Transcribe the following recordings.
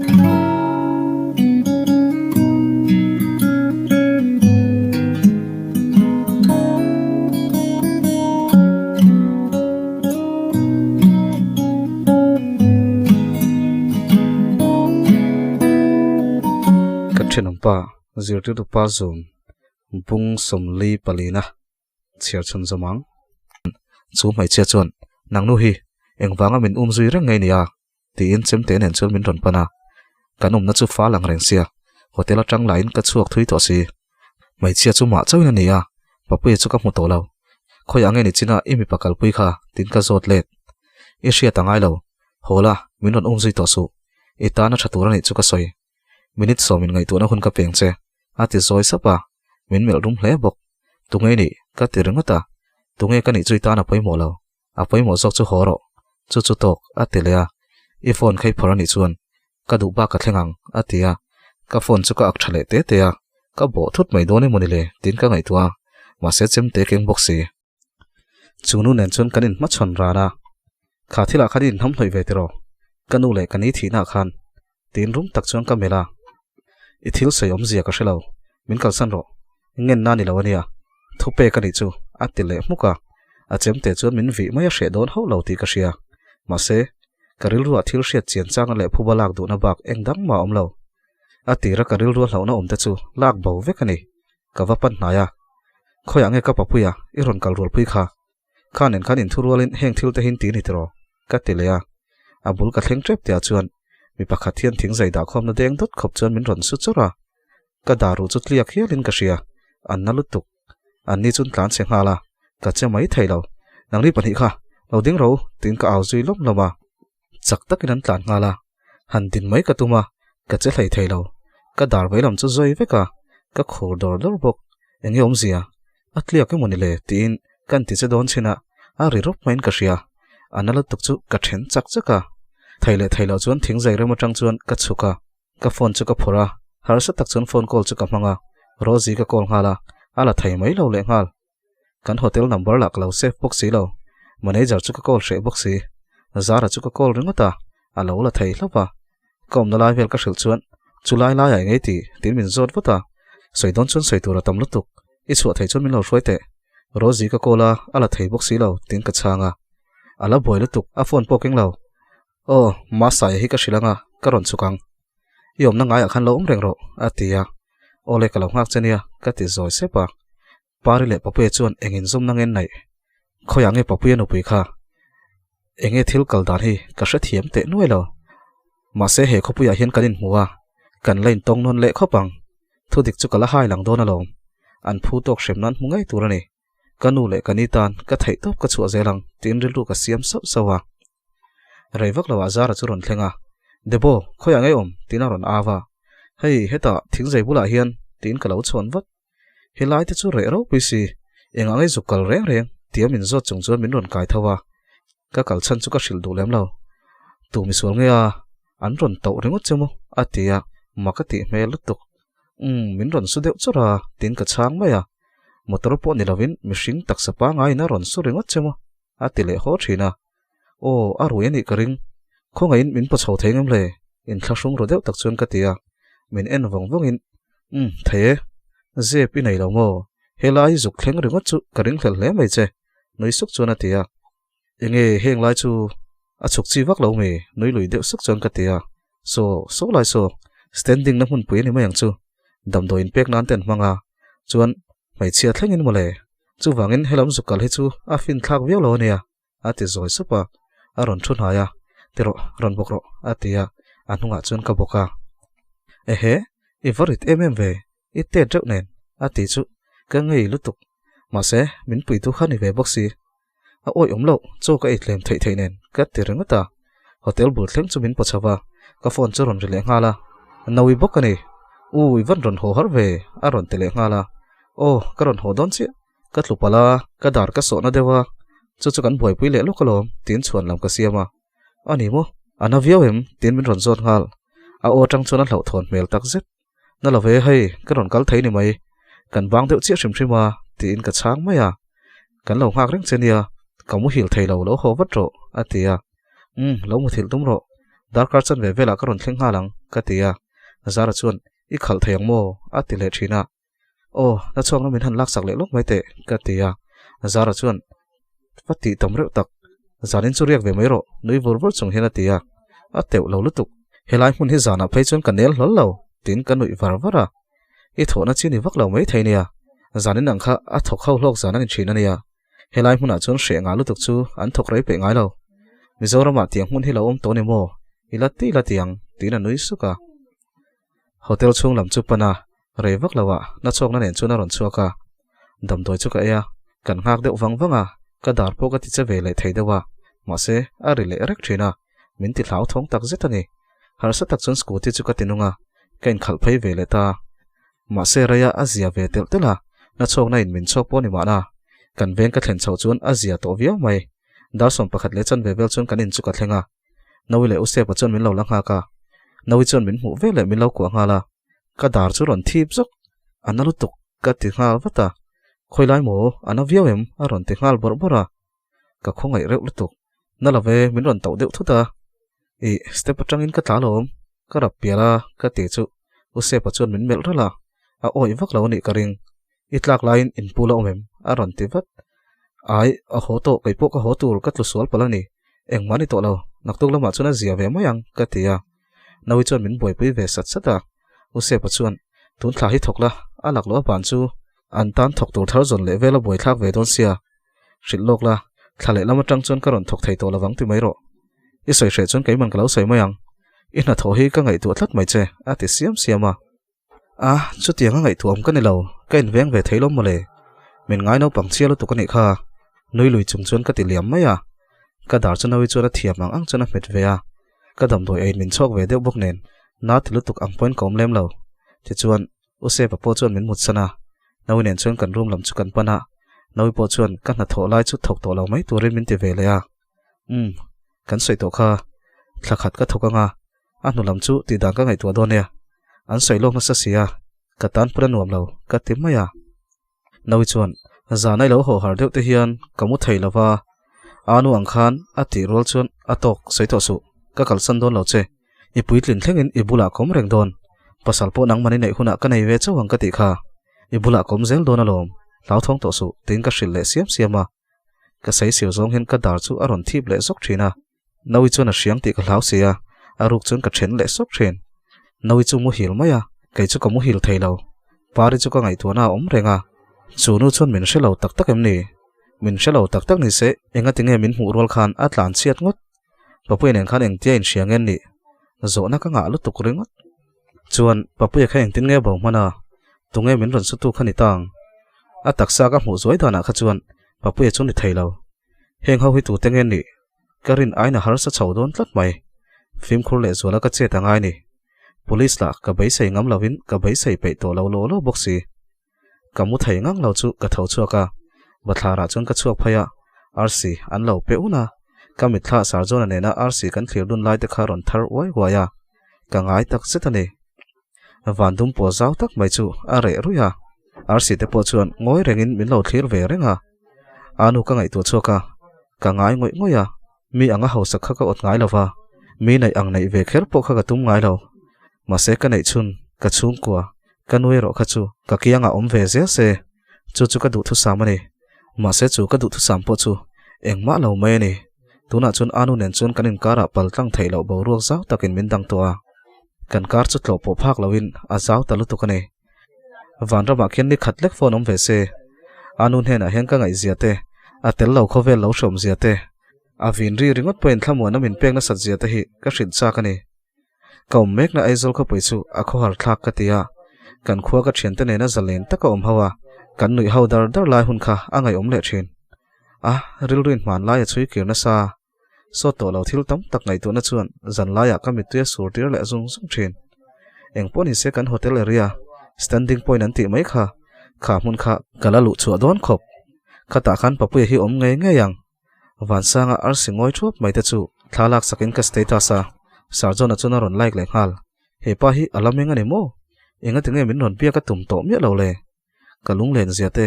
Ka thenawmpa zirtirtu pa zawm bung sawmli palina chhiar chhun zawm ang. Chu hmeichhia chuan, Nangnu hi engvanga min um zui reng ngei nia? Tiin chemte nen chuan min rawn pan a. Kan awmna chu fal ang reng sia, hotel atang lahin ka chhuak thui tawh si. Hmeichhia chu mah chauhin a ni a, Papuia chu ka hmu tawh lo. Khawiah nge ni china i mipa kalpui kha? Tiin ka zawt let. I hriat a ngai lo, haw la, min rawn um zui tawh suh. I tan a tha tur a nih chu ka sawi. Minute sawmin ngaihtuahna hun ka peng che, a ti zawi sap a, min melh rum hle bawk. Tunge i nih? Ka ti ringawt a, tunge ka nih chu i tan a pawimawh lo. A pawimawh zawk chu haw rawh, chu chu tawk, a ti leh a, I phone kha i phawrh a nih chuan ka duh bak ka thleng ang, a ti a, ka phone chu ka ak tha leh te te a, ka bawh thut mai dawn emaw ni le tiin ka ngaihtuah a, mahse chemte keng bawk si. Chu nu nen chuan kan inhmachhawn ran a, Kha thilah khan i inhnamhnawih ve tiraw? Ka nu leh ka ni thihnaah khan Tiin rum tak chuan ka melh a, I thil sawi awmzia ka hre lo, min kalsan rawh, ngenna ni lo a nia, thu pek a nih chu, a ti leh hmuk a, a chemte chuan min vih mai a hreh dawn hauh lo tih ka hria. Mahse, ka rilruah thil hriat chian chang leh phuba lak duhna bak eng dang mah a awm lo. A tira ka rilrua hlauhna awm te chu lak bo vek a ni. Ka va pan hnai a, Khawiah nge ka papuia i rawn kal rualpui kha? Kha nen khan inthu rualin heng thil te hin ti ni tiraw? Ka ti leh a. A bul ka thleng tep tihah chuan mi pakhat hian thing zai dahkhawmna deng dawt khawp chuan min rawn su chawrh a. Ka daruh chu tliak hialin ka hria. An na lutuk. An ni chun tlan chhe nghal a. Ka che mai thei lo. Nangni pahnih kha, lo ding ro, tiin ka au zui lawm lawm a. Chak takin an tlan nghal a. Han din mai ka tum a, ka che hlei thei lo. Ka dar vei lam chu zawi vek a, ka khur dawr dawr bawk. Enge awmzia? A tliak emaw ni le? tiin ka inti che dawn chin a, a ri rawp maiin ka hria. A na lutuk chu ka then chak chak a. Thei leh thei loh chuan thingzai rem atang chuan ka chhuk a. Ka phone chu ka phawrh a, harsa tak chuan phone call chu ka hmang a. Rosie ka call nghal a, a la thei mai lo leh nghal. Kan hotel number lah ka lo save bawk si lo. Manager chu ka call hreh bawk si. Zara chu ka call ringawt a, a lo la thei hlauh a. Ka awmna lai vel ka hrilh chuan, Chu lai laiah eng ei ti? tiin min zawt vat a. Sawi dawn chuan sawi tur a tam lutuk. I chhuah thei chuan min lo hruai teh. Rosie ka call a, a la thei bawk si lo, tiin ka chhang a. A la buai lutuk, a phone pawh keng lo. Aw, Masaya hi ka hrilh anga, ka rawn chhuk ang. I awmna ngaiah khan lo awm reng rawh, a ti a. Aw le, ka lo nghak che nia, ka ti zawi sep a. Pari leh Papuia chuan eng inzawmna nge naih? Khawiah nge Papuia nupui kha? Enge thil kal dan hi ka hrethiam teh nuai lo. Mahse he khawpuiah hian kan inhmu a, kan la intawng nawn leh khawp ang. Thudik chu ka la hai lang dawn alawm. An phu tawk hrem nan hmu ngei tur a ni. Ka nu leh ka ni tan ka theih tawp ka chhuah zel ang tiin rilru ka siam sauh sauh a. Rei vak lo ah Zara chu rawn thleng a, Debo, khawiah ngei awm? tiin a rawn au a. Hei, hetah thingzei bulah hian tiin ka lo chhawn vat. Helai te chu reh ropui si, engah ngei zuk kal reng reng tia min zawt chung chuan min rawn kai tho a, ka kal chhan chu ka hrilh duh lem lo. Tu misual nge a, an rawn tauh ringawt che maw? a ti a, mak a tih hmel lutuk. Umm, min rawn su deuh chawrh a, tiin ka chhang mai a. Motor pawh ni lovin mihring taksa pangaiin a rawn su ringawt che maw? a ti leh haw thin a. Aw, a rui a nih ka ring. Khawngaihin min paw chho thei ngam hle, inthlahrung ru deuh tak chuan ka ti a. Min en vawng vawngin, Umm, thei e. Zep i nei lo maw? Helai zuk thleng ringawt chu ka ring hlel hle mai che, nui suk chuan a ti a. Enge heng lai chu a chhuk chi vak lo mi? nui lui deuh suk chuan ka ti a. Saw, saw lai saw, standing na hmunpui a ni mai ang chu. Damdawi inpek nan te an hmang a, chuan hmeichhia thlengin mawle. Chuvangin helam zuk kal hi chu a finthlak viau lo a nia. a ti zawi sup a, a rawn thu hnai a, Ti rawh, rawn bawk rawh, a ti a, a hnungah chuan ka bawk a. Ehe, i va rit em em ve, i tet reuh nen, a ti chu ka ngei lutuk. Mahse, min puitu kha ni ve bawk si. A awih awm loh, chaw ka ei tlem theih theih nen, ka ti ringawt a. Hotel bul thleng chu min paw chho va, ka phone chu rawn ri leh nghal a. Nawi bawk a ni. U, i van rawn haw har ve, a rawn ti leh nghal a. Aw, ka rawn haw dawn chiah. Ka tlu palh a, ka dar ka sawhna deuh a, chu chu kan buaipui leh lawk alawm, tiin chhuan lam ka siam a. A ni maw? A na viau em? tiin min rawn zawt nghal. A aw atang chuan a hlauhthawn hmel tak zet. Na lo ve, hei, ka rawn kal thei ni mai. Kan bang deuh chiah hrim hrim a, tiin ka chhang mai a. Kan lo nghak reng che nia, ka muhil thei lo, lo haw vat rawh, a ti a. Umm, lo muthilh tum rawh. Darkar chanve velah ka rawn thleng nghal ang, ka ti a. Zara chuan, I khalh thei ang maw? a ti leh thin a. Aw, na chhuakna min han laksak leh lawk mai teh, ka ti a. Zara chuan, Va tih tam reuh tak, zanin chu riak ve mai rawh, nui vur vur chung hian a ti a. A teuh lo lutuk, helai hmun hi zanah phei chuan ka nel hlawl lo, tiin ka nuih var var a. I thawhna chi ni vak lo mai thei nia, zanin ang kha a thawk ho hlawk zan a ni thin a nia. Helai hmunah chuan hreh ngah lutuk chu an thawk rei peih ngai lo. Mizoramah tiang hmun hi lo awm tawh ni maw? I la ti la ti ang, tiin a nui suk a. Hotel chhung lam chu pan a, rei vak lo ah nachhawkna nen chuan a rawn chhuak a. Damdawi chu ka ei a, kan nghak deuh vang vang a, ka dar pawh ka ti che ve leh thei deuh a, mahse a ri leh rek thin a, min ti hlauthawng tak zet a ni. Harsa tak chuan scooty chu ka ti nung a, ka inkhalh phei ve leh ta. Mahse reia a zia ve telh telh a, nachhawkna in min chhawk pawh ni mahna. Kan veng ka thlen chhoh chuan a zia tawh viau mai. Dar 11 leh chanve vel chuan kan in chu ka thleng a. Nawi leh Usepa chuan min lo la nghak a, Nawi chuan min hmuh veleh min lo kuah nghal a, ka dar chu rawn thip zawk, a na lutuk ka ti nghal vat a, Khawi lai maw, a na viau em? a rawn ti nghal bawrh bawrh a, ka khawngaih reuh lutuk, na lo ve, min rawn tauh deuh thut a, ih, step atangin ka tla alawm, ka rap pial a ka ti chu Usepa chuan min melh ralh a, a awih vak lo a nih ka ring, I tlak laiin in pu la awm em? a rawn ti vat. Ai, a haw tawh, kei pawh ka haw tur ka tlu sual palh a ni. Engmah ni tawh lo, naktuk lamah chuan a zia ve mai ang, ka ti a. Naui chuan min buaipui ve sat sat a. U Sepa chuan, Tun thla hi thawk la, a lak loh a ban chu an tan thawk tur thar zawn leh vel a buaithlak ve dawn sia. Hrilh lawk la, thla leh lam atang chuan ka rawn thawk thei tawh lovang ti mai rawh. I sawi hreh chuan keiman ka lo sawi mai ang. I hnathawh hi ka ngaihtuah tlat mai che, a ti siam siam a. A, chutiang a ngaihtuah awm ka ni lo, ka inveng ve thei lo mawle. Min ngai naupang chhia lutuk a nih kha, nui lui chung chuan ka ti liam mai a. Ka dar chu Naui chuan a thiam ang ang chuan a hmet ve a, ka damdawi eiin min chhawk ve deuh bawk nen, na ti lutuk ang pawhin ka awm lem lo. Tichuan, U Sepa pawh chuan min mutsan a, Naui nen chuan kan room lam chu kan pan a, Naui pawh chuan ka hnathawh lai chu thawk tawh lo mai turin min ti ve leh a. Umm, kan sawi tawh kha, thla khat ka thawk ang a, A hnu lam chu tih dan ka ngaihtuah dawn nia. An sawi lawk nasa si a, ka tan pawh a nuam lo, ka ti mai a. Naui chuan, Zan a i lo haw har deuh te hian ka mu thei lo va, anu ang khan a tih rual chuan a tawk sawi tawh suh, ka kalsan dawn lo che. I puitlin thlengin i bulah ka awm reng dawn. Pasal pawh nangmah ni neih hunah ka nei ve chauh ang ka tih kha. I bulah ka awm zel dawn alawm, hlauthawng tawh suh, tiin ka hrilh leh siam siam a. Ka saisir zawng hian ka dar chu a rawn thip leh zawk thin a. Naui chuan a hriang tih ka hlau si a, a ruk chuan ka then leh sawk thin. Naui chu muhil mai a, kei chu ka muhil thei lo. Pari chu ka ngaihtuahna a awm reng a, chu nu chuan min hre lo tak tak em ni? Min hre lo tak tak ni se, engati nge min hmuh rual khan a tlan chhiat ngawt? Papuia nen khan engtia inhria nge nih? Zawhna ka ngah lutuk ringawt. Chuan, Papuia kha engtin nge bo hman a? Tunge min rawn sutu kha ni ta ang? A taksa ka hmuh zuai danah kha chuan Papuia chu ni thei lo. Heng ho hi tute nge nih? Ka rin aina harsa chho dawn tlat mai. Fimkhur leh zuala ka chet a ngai ni. Police lah ka beisei ngam lovin ka beisei peih tawh lo law law bawk si. Ka mu thei ngang lo chu ka tho chhuak a, bathlarah chuan ka chhuak phei a, arsi an lo pe un a, ka mitthla Sarjona nena arsi kan thlir dun lai te kha rawn thar uai uai a, ka ngai tak zet a ni. Van dum pawl zau tak mai chu a reh ruih a, arsi te pawh chuan ngawi rengin min lo thlir ve reng a. A nu ka ngaihtuah chhuak a, ka ngai ngawih ngawih a, mi anga hausak kha ka awt ngai lo va, mi neih ang neih ve kher pawh kha ka tum ngai lo. Mahse ka neih chhun, ka chhungkua, ka nu erawh kha chu ka kiangah awm ve zel se, chu chu ka duhthusam a ni. Mahse chu ka duhthusam pawh chu engmah lo mai a ni. Tunah chuan a nu nen chuan kan inkarah pal tlang theih loh boruak zau takin min dang tawh a, kan kar chu tlawh pawh phak loin a zau ta lutuk a ni. Vanramah khian ni khat lek phone awm ve se. A nu hnenah hian ka ngaihzia te, a tel lo khawvel lo hreawmzia te, a vin ri ringawt pawhin thlamuan a min pek nasat zia te hi ka hrilh chak a ni. Ka awm mekna Aizawl khawpui chu a khawhar thlak ka ti a, kan khua ka thiante nena zalen taka awm ho a, kan nuih ho dar dar lai hun kha a ngaihawm leh thin. A, rilruin hman lai a chhui kir nasa. Sawt tawh lo thil tam tak ngaihtuahna chuan zan laiah ka mittui a sur tir leh zung zung thin. Eng pawh ni se kan hotel area, standing point an tih mai kha, kha hmun kha ka la luh chhuah dawn khawp. Khatah khan Papuia hi awm ngei ngei ang. Vansanga arsi ngawi thuap mai te chu thla lak sakin ka status a, Sarjona chuan a rawn like leh nghal. He pa hi a la meng a ni maw? Engati nge min rawn biak a tum tawh miah lo le? Ka lunglen zia te,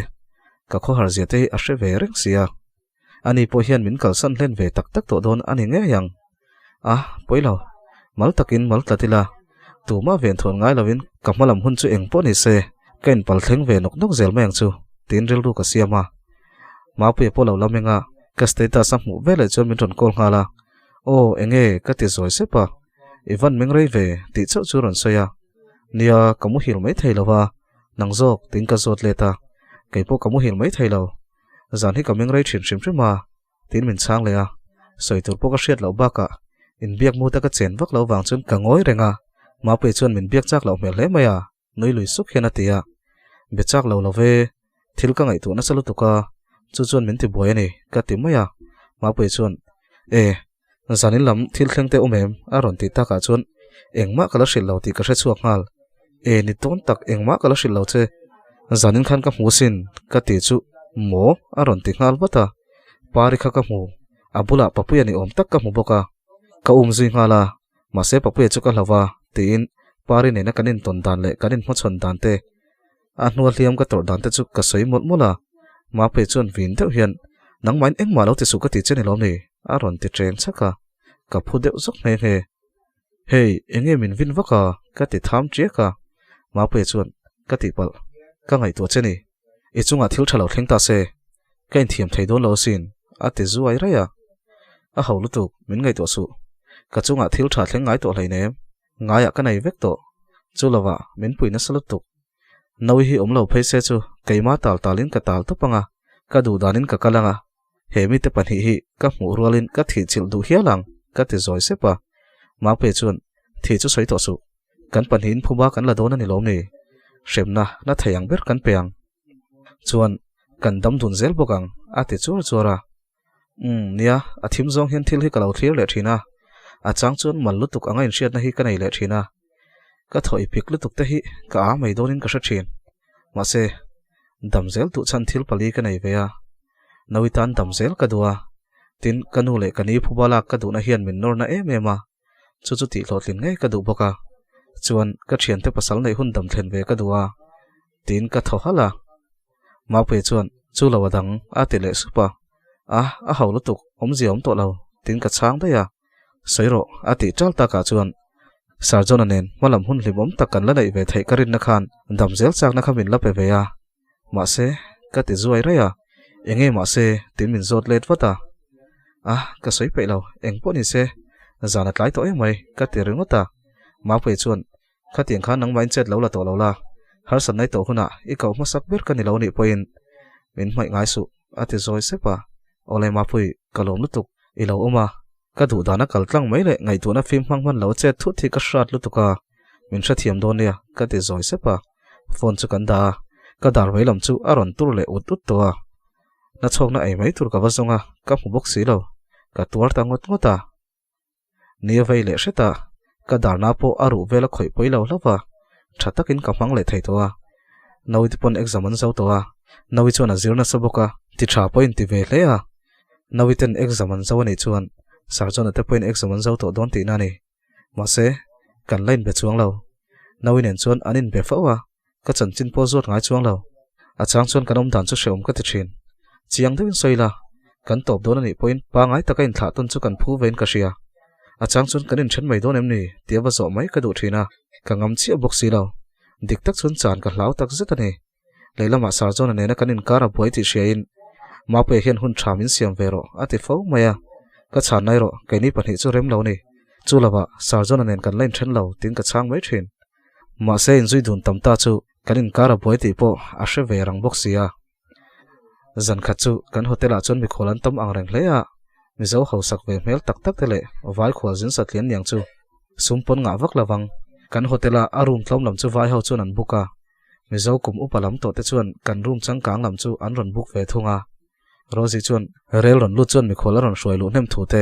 ka khawhar zia te hi a hre ve reng sia. Ani pawh hian min kalsan hlen ve tak tak tawh dawn a ni ngei ang. A, pawi lo. Mal takin mal tlat ila, tumah ven thawn ngai lovin ka hma lam hun chu eng pawh ni se, ka inpal thleng ve nawk nawk zel mai ang chu, tiin rilru ka siam a. Mapuia pawh lo la meng a, ka status a hmuh veleh chuan min rawn call nghal a, Aw, enge? ka ti zawi sep a, I van meng rei ve, tih chauh chu rawn sawi a. Nia, ka muhil mai thei lo a, nang zawk, tiin ka zawt let a, kei pawh ka muhil mai thei lo. Zan hi ka meng rei thin hrim hrim a, tiin min chhang leh a, sawi tur pawh ka hriat loh bakah inbiak muta ka chen vak loh vang chuan ka ngawi reng a, Mapuii chuan min biak chak loh hmel hle mai a, nui lui suk hian a ti a, Be chak lo lo ve, thil ka ngaihtuah nasa lutuk a, chu chuan min ti buai a ni, ka ti mai a, Mapuii chuan, E, zanin lam thil thleng te awm em? a rawn ti takah chuan engmah ka la hrilh lo tih ka hre chhuak nghal, E, ni tawn tak engmah ka la hrilh lo che, zanin khan ka hmu asin, ka ti chu, Maw? a rawn ti nghal vat a. Pari kha ka hmu, a bulah Papuia ni awm tak ka hmu bawk a, ka um zui nghal a, mahse Papuia chu ka hlau a, tiin Pari nena kan intawn dan leh kan inhmachhawn dan te, a hnua hliam ka tawrh dan te chu ka sawi mawlh mawlh a, Mapuia chuan vin deuh hian, Nangmahin engmah lo ti suh ka ti che ni lawm ni? a rawn ti ṭeng chhak a, ka phu deuh zawk nghe nghe. Hei, enge min vin vak a? ka ti tham ṭiak a, Mapuia chuan, Ka tihpalh, ka ngaihtuah che ni. I chungah thil tha lo thleng ta se, ka inthiam thei dawn lo asin, a ti zuai raih a. A ho lutuk, min ngaihtuah suh. Ka chungah thil tha thleng ngai tawh hleinem, ngaiah ka nei vek tawh. Chu lovah, min pui nasa lutuk. Nawi hi awm lo phei se chu keima tal talin ka tal tawp ang a, ka duh danin ka kal ang a. He mite pahnih hi ka hmuh rualin ka thihchilh duh hial ang, ka ti zawi sep a. Mapui chuan, Thih chu sawi tawh suh. Kan pahnihin phuba kan la dawn a ni lawm ni? Hremna na thei ang ber kan pe ang. Chuan, kan dam dun zel bawk ang, a ti chuar chuar a. Umm, nia, a thim zawng hian thil hi ka lo thlir leh thin a. A chang chuan mal lutuk anga inhriatna hi ka nei leh thin a. Ka thaw i pik lutuk te hi ka a mai dawnin ka hre thin. Mahse, dam zel duh chhan thil pali ka nei ve a. Nawi tan dam zel ka duh a. Tin, ka nu leh ka ni phuba lak ka duhna hian min nawrna em em a. Chu chu tih hlawhtlin ngei ka duh bawk a, chuan ka thiante pasal neih hun dam thlen ve ka duh a, tiin ka thaw halh a. Mapuia chuan, Chu lo a dang, a ti leh sup a. A, a hau lutuk, awmzia awm tawh lo, tiin ka chhang daih a. Sawi rawh, a tih ṭal takah chuan Sir John-a nen hmalam hun hlimawm tak kan la neih ve theih ka rinna khan dam zel chakna kha min la pe ve a. Mahse, ka ti zuai raih a, eng nge mahse tiin min zawt let vat a. A, ka sawi peih lo, eng pawh ni se, zan a tlai tawh em mai, ka ti ringawt a. Mapuia chuan, Khatiang khan nangmah in chet lo la tawh lo la, harsat nai tawh hunah i koh hmasak ber ka ni lo nih pawhin min hmaih ngai suh, a ti zawi sep a. Awle Mapui, ka lawm lutuk, i lo awm a, ka duh dana kal tlang mai leh ngaihtuahna fim hmang hman lo chet thut hi ka hrat lutuk a, min hrethiam dawn nia, ka ti zawi sep a. Phone chu kan dah a, ka dar vei lam chu a rawn tur leh ut ut tawh a. Na chhawkna ei mai tur ka va zawng a, ka hmu bawk si lo. Ka tuar ta ngawt ngawt a. Ni a vei leh hret a, ka darna pawh a ruh vel a khawih pawi lo hlauh a, tha takin ka hmang leh thei tawh a. Nawi te pawn exam an zo tawh a, Nawi chuan a zir nasa bawk a, ti tha pawh in ti ve hle a. Nawi ten exam an zo a nih chuan Sir John-a te pawhin exam an zo tawh dawn tihna a ni. Mahse, kan la inbe chuang lo. Nawi nen chuan an inbe fo a, ka chanchin pawh zawt ngai chuang lo. A chang chuan kan awm dan chu hrehawm ka ti thin. Chiang deuhin sawi la, kan tawp dawn a nih pawhin pangai taka inthlah tawn chu kan phu vein ka hria. A chang chuan kan inthen mai dawn em ni tia va zawh mai ka duh thin a, ka ngam chiah bawk si lo. Dik tak chuan chan ka hlau tak zet a ni. Lehlamah Sarjona nena kan inkar a buai tih hriain Mapuia hian hun tha min siam ve rawh a ti fo mai a, ka chhan nai rawh keini pahnih chu rem lo ni. Chu lovah Sarjona nen kan la inthen lo tiin ka chhang mai thin. Mahse inzui dun tam ta chu kan inkar a buai tih pawh a hre ve rang bawk si a. Zan khat chu kan hotel ah chuan mikhual an tam ang reng hle a, Mizo hausak ve hmel tak tak te leh vai khual zin satlian niang chu sum pawn ngah vak lovang. Kan hotel a a room tlawm lam chu vai ho chuan an book a, Mizo kum upa lam tawh te chuan kan room changkang lam chu an rawn book ve thung a. Rosie chuan rel rawn lut chuan mikhual a rawn hruai luh hnem thu te,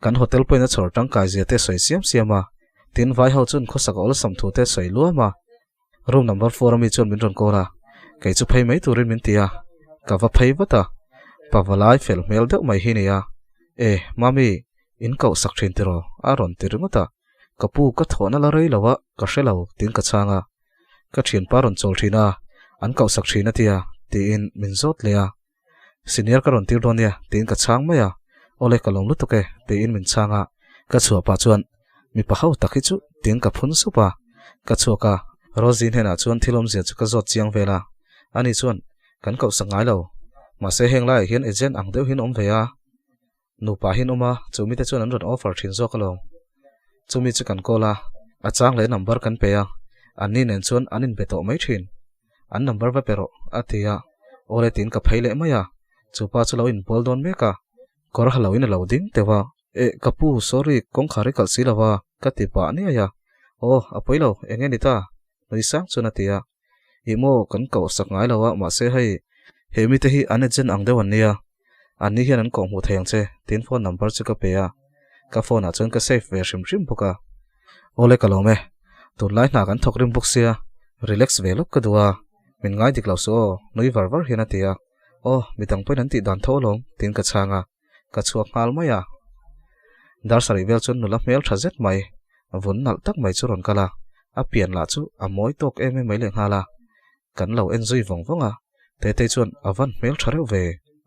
kan hotel pawhin a chhawr tangkai zia te sawi siam siam a. Tin, vai ho chuan khawsak a awlsam thu te sawi luam a. Room number four ami chuan min rawn call a, kei chu phei mai turin min ti a, ka va phei vat a. Pavalai fel hmel deuh mai hi nia. E, Mami, in koh sak thin tiraw? a rawn ti ringawt a. Ka pu ka thawhna la rei lo a, ka hre lo, tiin ka chhang a. Ka thianpa rawn chawl thin a, an koh sak thin a tia, tiin min zawt leh a. Senior ka rawn tir dawn nia, tiin ka chhang mai a. Awle ka lawm lutuk e, tiin min chhang a. Ka chhuah pah chuan, Mipa ho tak hi chu tiin ka phun sup a, ka chhuak a, Rosie hnenah chuan thil awmzia chu ka zawt chiang vel a, ani chuan kan kohsak ngai lo, mahse heng laiah hian agent ang deuh hian awm ve a, nupa hian awm a, chu mite chuan an rawn offer thin zawk alawm. Chumi chu kan call a, a chang leh number kan pe a, anni nen chuan an inbe tawh mai thin. An number va pe rawh a ti a, awle tiin ka phei leh mai a, chu pa chu lo inbual dawn mek a, kawr ha loin a lo ding teuh a. Eh, ka pu, sorry, kawngkhar i kalh si lo a, ka ti pah niai a. Aw, a pawi lo, eng nge ni ta? Nui sang chuan a ti a. Ih maw, kan koh sak ngai lo a, mahse hei, he mite hi an agent ang deuh an nia. Anni hian an koh hmuh thei ang che, tiin phone number chu ka pe a. Ka phone ah chuan ka save ve hrim hrim bawk a. Awle ka lawm e, tunlai hna kan thawk rim bawk sia, relax ve lawk ka duh a, min ngai dik lo suh aw, nui var var hian a ti a. Aw, midang pawhin an tih dan tho alawm, tiin ka chhang a. Ka chhuak nghal mai a. Dar sarih vel chuan nula hmel tha zet mai, vun nalh tak mai chu rawn kal a, a pian lah chu a mawi tawk em em mai leh nghal a. Kan lo en zui vawng vawng a, Tetei chuan a van hmel tha reuh ve,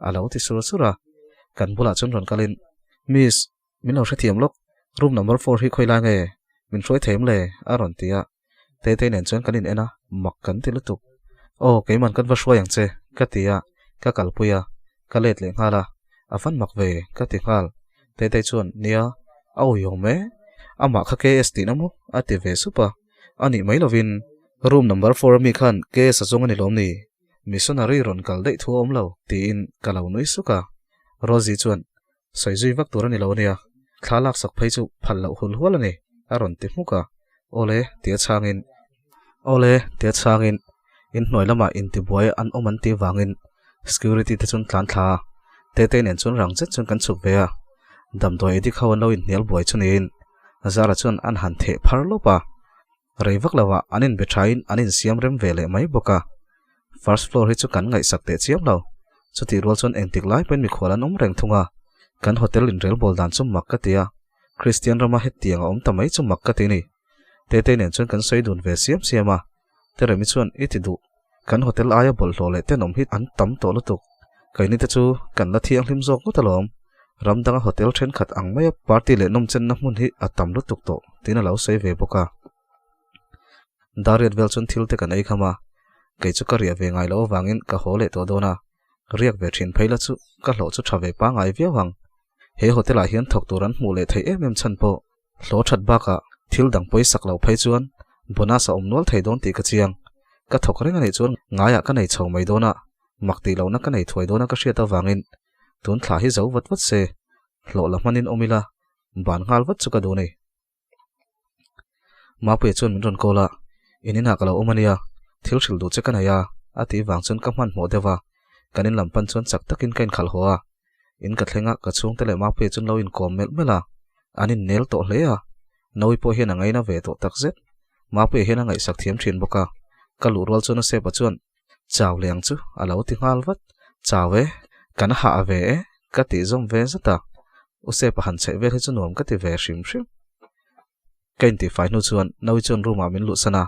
a lo ti sur sur a. Kan bulah chuan rawn kalin, Miss, min lo hrethiam lawk, room number four hi khawi lai nge? Min hruai thei em le? a rawn ti a. Tetei nen chuan kan in en a, mak kan ti lutuk. Aw, keiman kan va hruai ang che, ka ti a, ka kalpui a, ka let leh nghal a, a van mak ve, ka ti nghal. Tetei chuan, Nia, a awihawm e, amah kha KS tihna maw? a ti ve sup a, a nih mai lovin room number four ami khan KS a zawng a ni lawm ni? Missionary rawn kal daih thu a awm lo, tiin ka lo nui suk a. Rosie chuan, Sawi zui vak tur a ni lo ania, thla laksak phei chu phal loh hul hual a ni, a rawn ti hmuk a. Awle, tia chhangin, Awle, tia chhangin, in hnuai lamah intibuai an awm an tih vangin security te chuan tlan thla a, Tetei nen chuan rang zet chuan kan chhuk ve a. Damdawi edik ho an lo inhnial buai chu niin Zara chuan an han theh phar lawp a. Rei vak lovah an inbe thain an insiam rem ve leh mai bawk a. First floor hi chu kan ngaihsak teh chiam lo. Chutih rual chuan engtik lai pawhin mikhual an awm reng thung a. Kan hotel inrelbawl dan chu mak ka ti a, Kristian rama hetiang a awm ta mai chu mak ka ti ni. Tetei nen chuan kan sawi dun ve siam siam a. Teremi chuan i ti duh. Kan hotel aia bawlhhlawh leh tenawm hi an tam tawh lutuk. Keini te chu kan la thianghlim zawk ngawt alawm. Ram danga hotel thenkhat ang maia party leh nawmchenna hmun hi a tam lutuk tawh tiin a lo sawi ve bawk a. Dariat vel chuan thil te kan ei kham a, kei chu ka riah ve ngai loh avangin ka haw leh tawh dawn a, riak ve thin phei la chu ka hlawh chu tha ve pangngai viau ang. He hotel ah hian thawk tur an hmuh leh theih em em chhan pawh Hlawh that bakah thil dang pawisak loh phei chuan bonus a awm nual thei dawn tih ka chiang. Ka thawk reng a nih chuan ngaiah ka nei chho mai dawn a, mak tih lohna ka nei thuai dawn a ka hriat avangin tun thla hi zo vat vat se, hlawh la hmanin awm ila, ban nghal vat chu ka duh a ni. Mapuia chuan min rawn call a, In inah ka lo awm a nia, thil hrilh duh che ka nei a, a tih vang chuan ka hmanhmawh deuh a, kan in lam pan chuan chak takin ka inkhalh haw a. In ka thleng a, ka chhungte leh Mapuia chuan lo inkawm melh melh a, an innel tawh hle a, Naui pawh hian a ngaina ve tawh takzet. Mapuia hian a ngaihsak thiam thin bawk a, ka luh rual chuan a sepa chuan, Chau leh ang chu, a lo ti nghal vat. Chau e, kan hah ve e, ka tih zawm ve zat a, U Sepa han chheih vel hi chu nuam ka ti ve hrim hrim. Ka intihfai hnu chuan Naui chuan room ah min luhsan a,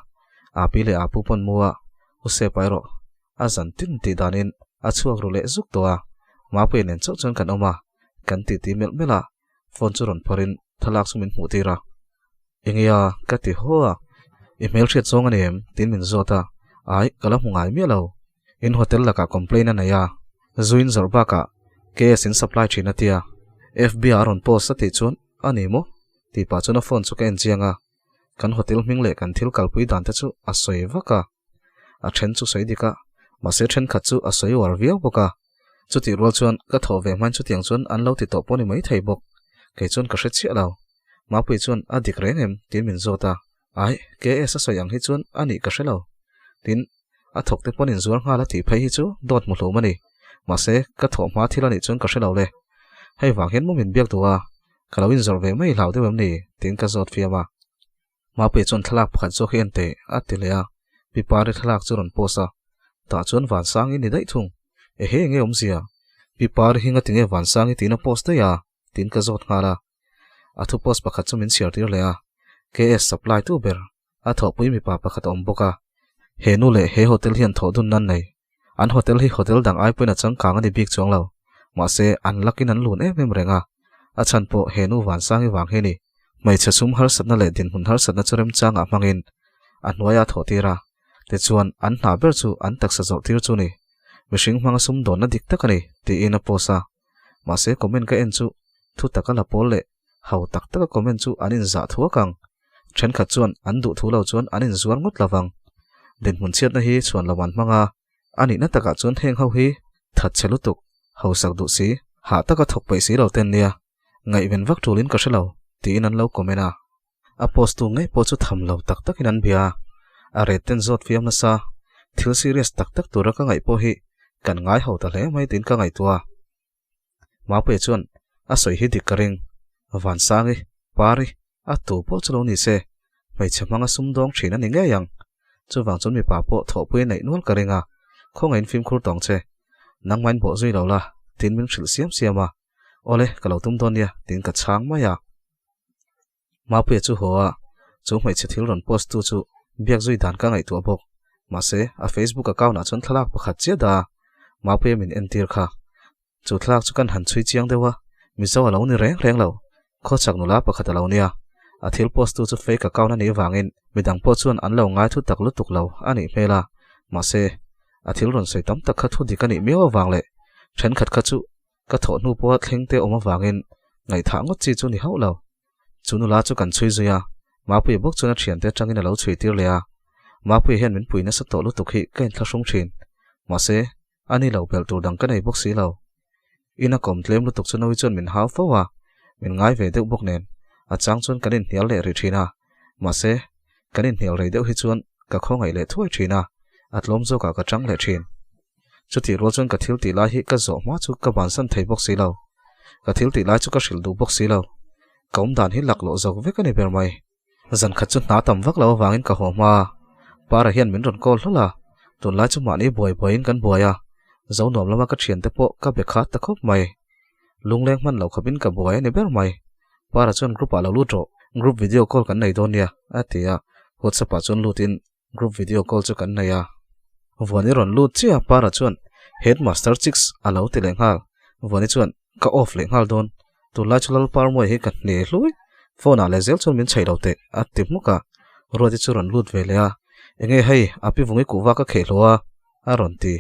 Api leh Apu pawn mu a, U Sepa erawh a zan tin tih danin a chhuak ru leh zuk tawh a, Mapuia nen chauh chuan kan awm a, kan titi melh melh a, phone chu rawn phawrhin thlalak chu min hmuh tir a. Enge a? ka ti haw a, I hmelhriat zawng a ni em? tiin min zawt a, Ai, ka la hmu ngai miah lo. In hotel lakah complaint a nei a, zuin zawrh bakah KS in supply thin a tia, FB ah a rawn post a tih chuan a ni maw? tih pah chuan a phone chu ka en chiang a, kan hotel hming leh kan thil kalpui dan te chu a sawi vak a, a then chu sawi dik a, mahse thenkhat chu a sawi uar viau bawk a, chutih rual chuan ka thawh ve hmain chutiang chuan an lo ti tawh pawh ni maithei bawk, kei chuan ka hre chiah lo. Mapui chuan a dik reng em? tiin min zawt a, ai, KS a sawi ang hi chuan a nih ka hre lo, tin, a thawk te pawn inzuar nghal a tih phei hi chu dawt hmu hlum a ni, mahse ka thawh hma thil a nih chuan ka hre lo le. Hei vang hian maw min biak duh a, ka lo inzawrh ve mai hlau deuh em ni? tiin ka zawt fiam a. Mapuia chuan thlalak pakhat zawk hi en teh a ti leh a, Pi Pari thlalak chu rawn post a, tah chuan Vansangi ni daih thung. Ehe enge awmzia? Pi Pari hi ngatinge Vansangi tiin a post daih a? tiin ka zawt nghal a. A thu post pakhat chu min chhiar tir leh a, KS supply tu ber a thawhpui mipa pakhat a awm bawk a, he nu leh he hotel hian thawh dun nan nei. An hotel hi hotel dang ai pawhin a changkang a ni bik chuang lo, mahse an lakin an lun em em reng a, a chhan pawh he nu Vansangi vang hi a ni. Hmeichhe sum harsatna leh dinhmun harsatna chu remchangah hmangin a hnuaia a thawhtir a, tichuan an hna ber chu an taksa zawrhtir chu ni. Mihring hmanga sum dawnna dik tak a ni, tiin a post a. Mahse comment ka en chu thu taka la pawl leh ho tak taka comment chu an inzah thuak ang. Thenkhat chuan an duh thu lo chuan an inzuar ngawt lo vang. Dinhmun chhiatna hi chhuan lo an hmang a, a nihna takah chuan heng ho hi thatchhe lutuk, hausak duh si, hah taka thawk peih si lo ten nia. Ngaihven vak tulin ka hre lo, tiin an lo comment a. A post tu ngei pawh chu tham lo tak takin an bia a, a ret ten zawt fiam nasa, thil serious tak tak tura ka ngaih pawh hi kan ngai ho ta hle mai tiin ka ngaihtuah a. Mapuia chuan a sawi hi dik ka ring, Vansangi, Pari, a tu pawh chu lo ni se, hmeichhe hmanga sumdawng thin a ni ngei ang. Chuvang chuan mipa pawh thawhpui a neih nual ka ring a, khawngaih in fimkhur tawng che, nangmahin bawh zui lo la, tiin min hrilh siam siam a. Awle, ka lo tum dawn nia, tiin ka chhang mai a. Mapuia chu haw a, chu hmeichhe thil rawn post tu chu biak zui dan ka ngaihtuah bawk. Mahse, a Facebook account ah chuan thlalak pakhat chiah dah a, Mapuia min entir kha. Chu thlalak chu kan han chhui chiang deuh a, Mizo a lo ni reng reng lo, khawchhak nula pakhat a lo nia. A thil post tu chu fake account a nih vangin midang pawh chuan an lo ngai thu tak lutuk lo a nih hmel a, mahse, a thil rawn sawi tam tak kha thu dik a nih miau avang leh thenkhat kha chu Ka thawh hnu pawha thleng te awm avangin ngaihthah ngawt chi chu ni hauh lo. Chu nula chu kan chhui zui a, Mapuia bawk chuan a thiante atangin a lo chhui tir leh a. Mapuia hian min pui nasa tawh lutuk hi ka inthlahrung thin. Mahse, a ni lo belh tur dang ka nei bawk si lo. In a kawm tlem lutuk chu Naui chuan min hau fo a, min ngai ve deuh bawk nen a chang chuan kan inhnial leh rih thin a. Mahse, kan inhnial rei deuh hi chuan ka khawngaih leh thuai thin a, a tlawm zawkah ka tang leh thin. Chutih rual chuan ka thil tih lai hi ka zawh hma chu ka bansan thei bawk si lo. Ka thil tih lai chu ka hrilh duh bawk si lo. Ka awm dan hi laklawh zawk vek a ni ber mai. Zan khat chu hna tam vak lo avangin ka haw hma a. Para hian min rawn call hlawl a. Tunlai chu mahni buai buaiin kan buai a. Zo nuam lama ka thiante pawh ka be khat ta khawp mai. Lungleng hman lo khawpin ka buai a ni ber mai. Para chuan group ah lo lut rawh. Group video call kan nei dawn nia a ti a. WhatsApp ah chuan lutin Group video call chu kan nei a. Vuani rawn lut chiah a, Para chuan Headmaster chicks a lo ti leh nghal. Vuani chuan ka off leh nghal dawn. Tunlai chu Lalparmuai hi ka hne hlui. Phone ah leh zel chuan min chheih lo teh a ti hmuk a. Ruati chu rawn lut ve leh a, Enge hei a pi vungi kuhva ka kheh hlo a a rawn ti.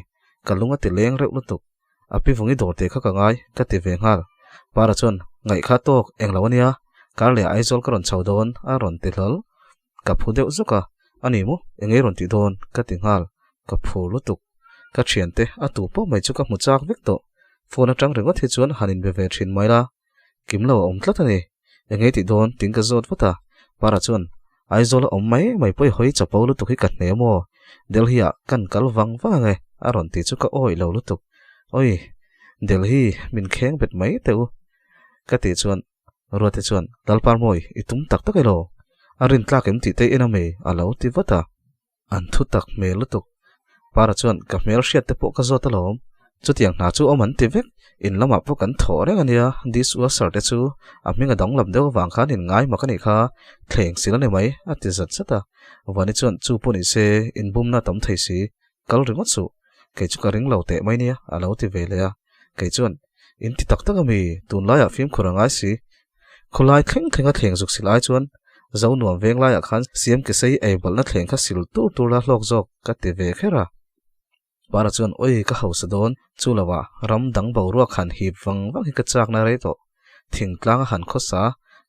Ka lung a ti leng reuh lutuk. A pi vungi dawr teh kha ka ngai ka ti ve nghal. Para chuan ngaih kha tawk englo a nia, kar leh Aizawl ka rawn chho dawn a rawn ti hlawl. Ka phu deuh zuk a, a ni maw? Engei rawn tih dawn? Ka ti nghal. Ka phu lutuk. Ka thiante a tu pawh mai chu ka hmu chak vek tawh. Phone atang ringawt hi chuan han inbe ve thin mai la. Kim lo a awm tlat a ni. Engei tih dawn? Tiin ka zawt vat a. Para chuan, Aizawl a awm mai mai pawh i hawi chapo lutuk hi ka hne maw? Delhi ah kan kal vang vang ang e a rawn ti chu ka awih lo lutuk. Oi, Delhi min kheng bet mai teh u. Ka tih chuan Ruate chuan, Lalparmawi, i tum tak tak elaw? A rin tlak em tih te en a mei, a lo ti vat a. An thu tak hmel lutuk. Para chuan, Ka hmel hriat te pawh ka zawt alawm. Chutiang hna chu awm an ti vek. In lamah pawh kan thawh reng a nia, dishwasher te chu a hming a danglam deuh avang khan in ngai mak a nih kha, thleng sil a ni mai, a ti zat zat a. Vani chuan, Chu pawh ni se, inbumna a tam thei si, kal ringawt suh. Kei chu ka ring lo teh mai nia, a lo ti ve leh a. Kei chuan, In ti tak tak a mi, tunlaiah fimkhur a ngai si. Khawlai thleng thleng a thleng zuk sil ai chuan zo nuam veng laiah khan siam ke sei ei balhna thleng kha sil tur tur la hlawk zawk ka ti ve kher a. Para chuan oi ka hausa dawn, chu lovah ram dang boruak han hip vang vang hi ka chakna rei tawh. Thingtlang a han khawsa,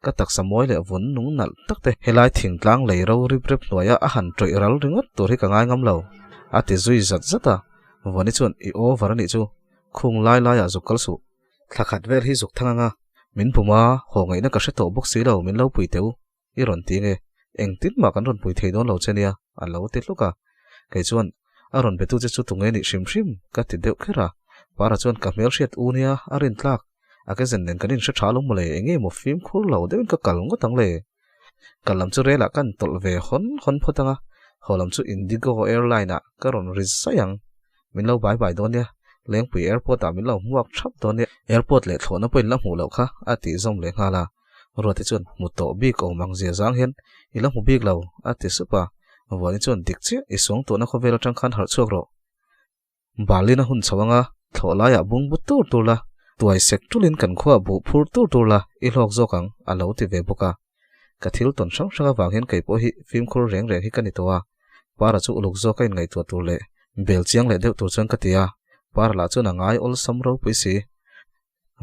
ka taksa mawi leh vun nung nalh tak te helai thingtlang lei ro rip rep hnuaia a han tawih ral ringawt tur hi ka ngai ngam lo, a ti zui zat zat a. Vuani chuan i over a nih chu, Khung lai laiah zuk kal suh. Thla khat vel hi zuk thang anga min pum a, haw ngaihna ka hre tawh bawk si lo, min lo pui teh u. I rawn ti nge? Engtin mah kan rawn pui thei dawn lo che nia, a lo ti hluk a. Kei chuan, A rawn betu che chu tunge nih hrim hrim, ka ti deuh kher a. Para chuan ka hmelhriat u nia, a rin tlak. A ke zen nen kan inhre tha lo mawle, enge maw fimkhur lo deuhin ka kal ngawt ang le. Kal lam chu relah kan tawlh ve hawn hawn phawt ang a, haw lam chu Indigo Airline ah ka rawn ri zai ang. Min lo bai bai dawn nia, Lengpui Airport ah min lo hmuak thap dawn nia, Airport leh thlawhna pawhin la hmuh loh kha a tih zawm leh nghal a. Ruati chuan hmu tawh bik awm ang zia zang hian i la hmu bik lo a ti sup a, Vuani chuan dik chiah i suang tuahna khawvel atang khan harh chhuak rawh. Balin a hun chho anga thlawh laiah bung bu tur tur la, tuai sek tulin kan khuaa buh phur tur tur la i hlawk zawk ang a lo ti ve bawk a. Ka thil tawn hrang hrang avang hian kei pawh hi fimkhur reng reng hi ka ni tawh a. Para chu uluk zawk a inngaihtuah tur leh bel chiang leh deuh tur chuan ka ti a. Para lah chuan a ngai awlsam ropui si.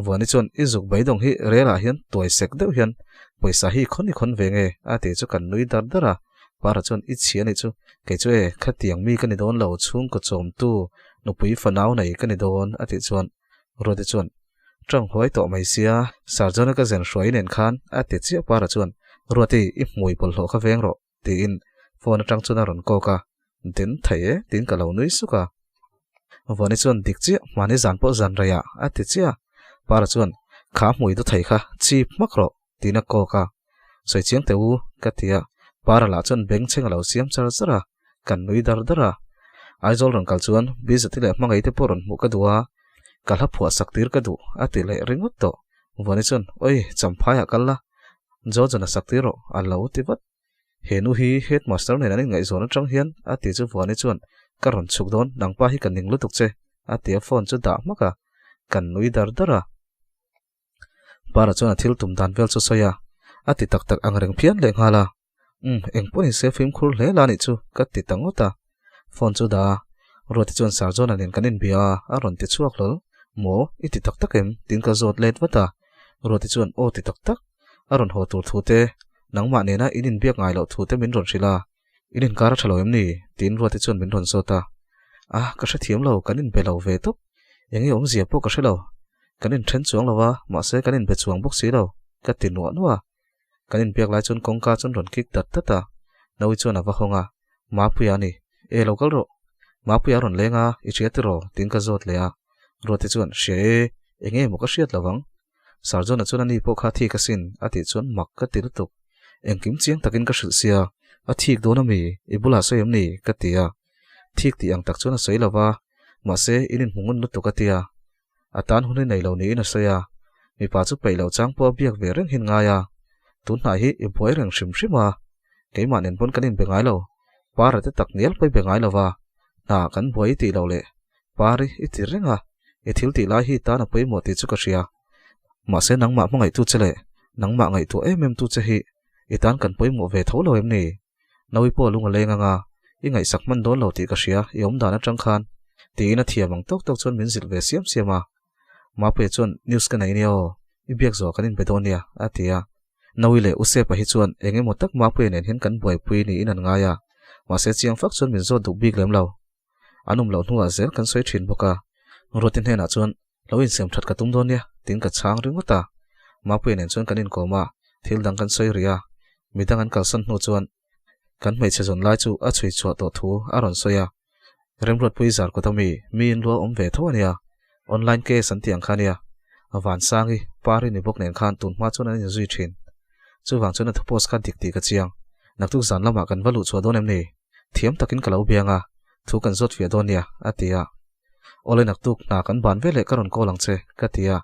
Vuani chuan i zuk beidawng hi rel ah hian tuai sek deuh hian pawisa hi khawn i khawn ve nge a tih chu kan nui dar dar a. Para chuan i chhia anih chu kei chu e khatiang mi ka ni dawn lo chhungkaw chawmtu nupui fanau nei ka ni dawn a tih chuan Ruati chuan tang huai tawh mai sia Sarjona ka zen hruai nen khan a ti chiah Para chuan Ruati i hmui bawlhhlawh kha veng rawh tiin phone atang chuan a rawn kawk a, Den thei e tiin ka lo nui suk a. Vawni chuan dik chiah hmani zan pawh zan rei ah a ti chiah a, Para chuan kha hmui du thei kha chip hmak rawh tiin a kawk a, Sawi chiang teh u ka ti a, Para lah chuan beng chheng a lo siam char char a, kan nui dar dar a. Aizawl rawn kal chuan Bizati leh hmangaih te pawh rawn hmuh ka duh a, ka hla phuah sak tir ka duh a ti leh ringawt tawh. Vawni chuan Oi Champhai ah kal la, Jojon a sak tir rawh a lo ti vat. He nu hi headmaster nen an inngaihzawn atang hian a ti chu Vuani chuan ka rawn chhuk dawn nangpa hi ka ning lutuk che a ti a phone chu dah hmak a, kan nui dar dar a. Para chuan a thil tum dan vel chu sawi a, a ti tak tak ang reng phian leh nghal a. Umm engpawh in se fimkhur hle la nih chu ka ti ta ngawt a. Phone chu dah a, Ruati chuan Sir John-a nen kan inbia a a rawn ti chhuak hlawl. Maw i ti tak tak em? Tiin ka zawt let vat a. Ruati chuan aw ti tak tak. A rawn haw tur thu te, nangmah nena in inbiak ngai loh thu te min rawn hrilh a, in inkar a tha lo em ni? Tiin Ruati chuan min rawn zawt a. A, ka hrethiam lo, kan inbe lo ve tawp. Enge awmzia pawh ka hre lo. Kan inthen chuang lo a, mahse kan inbe chuang bawk si lo, ka ti nuah nuah a. Kan inbiak lai chuan kawngka chuan rawn kik dat dat a, Naui chuan a va hawng a, Mapuia a ni, e lo kal rawh. Mapuia a rawn leng a, i hria tiraw? Tiin ka zawt leh a. Ruati chuan, Hria e, enge maw ka hriat lo ang? Sarjona chuan a ni pawh kha thik asin a tih chuan mak ka ti lutuk. Engkim chiang takin ka hrilh sia, a thik dawn ami? I bulah sawi em ni? ka ti a. Thik tih ang tak chuan a sawi lo va, mahse in inhmu ngun lutuk a ti a. A tan hun hi nei lo niin a sawi a, mipa chu peih loh chang pawh a biak ve reng hin ngai a. Tun hnah hi i buai reng hrim hrim a, keimah nen pawn kan inbe ngai lo, para te tak ngial pawh i be ngai lo va, hna kan buai i tih loh leh Pari, i ti reng a, i thil tih lai hi tan a pawimawh tih chu ka hria. Mahse nangmah hmangaihtu che leh nangmah ngaihtuah em em tu che hi i tan kan pawimawh ve tho lo em ni? Naui pawh lung a leng anga, i ngaihsak hman dawn lo tih ka hria, i awm dan atang khan. Tiin a thiam ang tawk tawk chuan min zilh ve siam siam a. Mapuia chuan, News ka nei nia aw, i biak zawh kan inbe dawn nia, a ti a. Naui leh Usepa hi chuan eng emaw tak Mapuia nen hian kan buaipui niin an ngai a, mahse chiang fak chuan min zawt duh bik lem lo. An awm loh hnuah zel kan sawi thin bawk a, Ruati hnenah chuan lo insiam that ka tum dawn nia tiin ka chhang ringawt a. Mapuia nen chuan kan inkawm a, thil dang kan sawi rih a, midang an kalsan hnu chuan kan hmeichhe zawn lai chu a chhui chhuah tawh thu a rawn sawi a. Remruatpui zar kawt ami mi in lua awm ve tho a nia, online case an tih ang kha nia, Vansangi, Pari ni bawk nen khan tun hma chuan an inzui thin. Chuvang chuan a thu post kha dik tih ka chiang, naktuk zan lamah kan va luh chhuah dawn em ni? Thiam takin ka lo biang a, thu kan zawt fiah dawn nia, a ti a. Awle naktuk hna kan ban veleh ka rawn call ang che, ka ti a.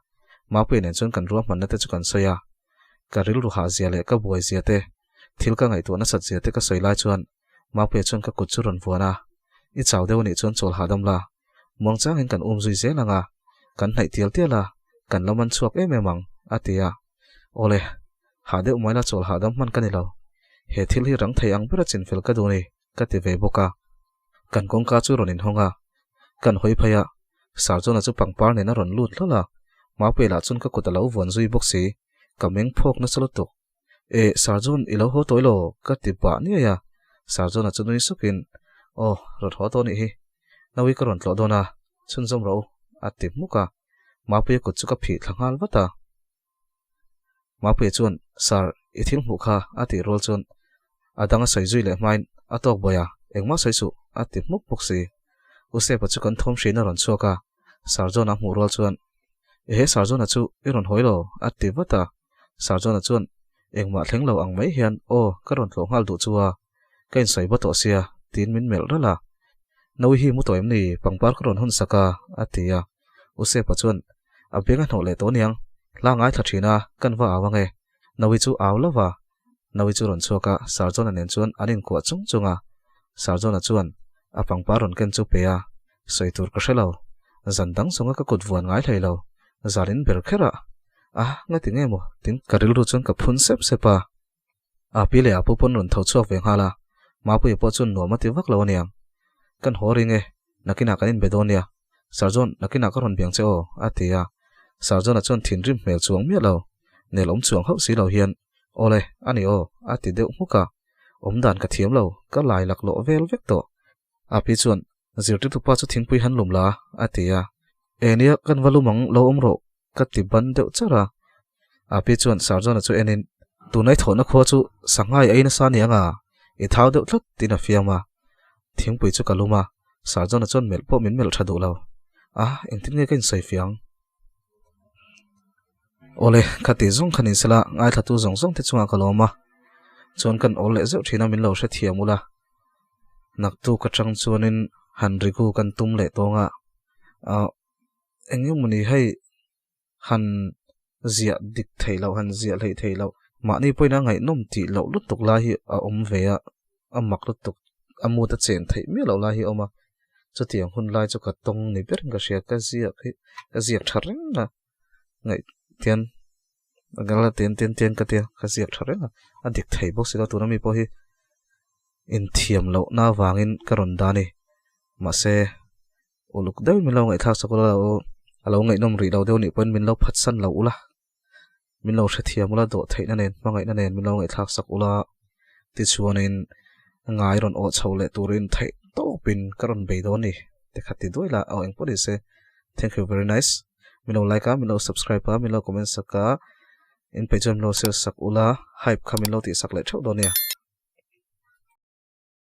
Mapuia nen chuan kan ruahmanna te chu kan sawi a. Ka rilru hah zia leh ka buai zia te, thil ka ngaihtuah nasat zia te ka sawi lai chuan Mapuia chuan ka kut chu rawn vuan a, I chau deuh anih chuan chawl hahdam la, muangchangin kan um zui zel ang a, kan hnaih tial tial a, kan la man chhuak em em ang, a ti a. Awle, hah deuh mai la chawl hahdam hman ka ni lo. He thil hi rang thei ang bera chinfel ka duh ni, ka ti ve bawk a. Kan kawngka chu rawn inhawng a, kan hawi phei a, Sarjona chu pangpar nen a rawn lut hlawl a, Mapuia lah chuan ka kut a lo vuan zui bawk si, ka meng phawk nasa lutuk. E, Sarjon, i lo haw tawh ilo? ka ti pah niai a, Sarjona chu nui sukin, Aw, rawn haw tawh nih hi, Naui ka rawn tlawh dawn a, chhunzawm rawh u, a ti hmuk a, Mapuia kut chu ka phih thla nghal vat a. Mapuia chuan, Sir, i thil hmuh kha, a tih rual chuan a dang a sawi zui leh hmain, A tawk bawi a, engmah sawi suh, a ti hmuk bawk si. U Sepa chu kan thawm hriin a rawn chhuak a, Sir John-a hmuh rual chuan, Ehe Sir John-a chu i rawn hawi lo, a ti vat a. Sir John-a chuan, Engmah thleng lo ang mai hian, aw, ka rawn tlawh nghal duh chu a, ka insawi ba tawh sia, tiin min melh ralh a. Naui hi mu tawh em ni, pangpar ka rawn hawn sak a, a ti a. U Sepa chuan, A beng a hnawh leh tawh aniang, hla ngaithla thin a, kan va au ang e. Naui chu au lo va. Naui chu rawn chhuak a, Sir John-a nen chuan an inkuah chung chung a. Sir John-a chuan a pangpar rawn ken chu pe a, Sawi tur ka hre lo. Zan dang zawnga ka kut vuan ngai hlei lo. Zan in ber kher a. A, ngati nge maw? Tin, ka rilru chuan ka phun sep sep a. A pi leh a pu pawn rawn tho chhuak ve nghal a, Mapuia pawh chuan nuam a ti vak lo aniang. Kan haw ring e, nakinah kan inbe dawn nia. Sir John, nakinah ka rawn biang che aw, a ti a. Sir John-a chuan thinrim hmel chuang miah lo, nel awm chuang hauh si lo hian, Awle, a ni aw, a ti deuh hmuk a. Awm dan ka thiam lo, ka lai laklawh vel vek tawh. A pi chuan, Zirtirtupa chu thingpui han lum la, a ti a. E nia, kan va lum ang, lo awm rawh, ka ti ban deuh char a. A pi chuan Sir John-a chu enin, Tunai thawhna khua chu sanghai a in a sa aniang a, i thau deuh tlat, tiin a fiam a. Thingpui chu ka lum a, Sir John-a chuan melh pawh min melh tha duh lo. A, engtin nge ka insawi fiang? Awle, khati zawng khan insela ngaithlatu zawng zawng te chungah ka lawm a, chuan kan awl leh zeuh thin a min lo hrethiam ula. Naktuk atang chuanin han rigu kan tum leh tawng a, ah eng emawni hei han ziah dik theih loh han ziah hleih theih loh mahni pawhin a ngaihnawm tih loh lutuk lai hi a awm ve a, a mak lutuk a mood a chen theih miah loh lai hi a awm a, chutiang hun lai chu ka tawng ni berin ka hria ka ziak hi ka ziak tha reng a ngaih tian Gala tian tian tian ka tia ka ziak tha reng a, a dik thei bawk si lo tuna mi pawh hi inthiam loh na avangin ka rawn dah a ni. Mahse uluk deuhin min lo ngaihthlak sak ula lo a lo ngaihnawm rih lo deuh nih pawhin min lo phatsan lo ula, min lo hrethiam ula dawh theihna nen hmangaihna nen min lo ngaihthlak sak ula tichuanin ngai rawn awh chho leh turin theih tawpin ka rawn bei dawn a ni tikhat ti duai la aw engpawh ni se thank you very nice. Min lo like a, min lo subscribe a, min lo comment sak a, in peih chuan min lo share sak ula, hype kha min lo tih sak leh theuh dawn nia.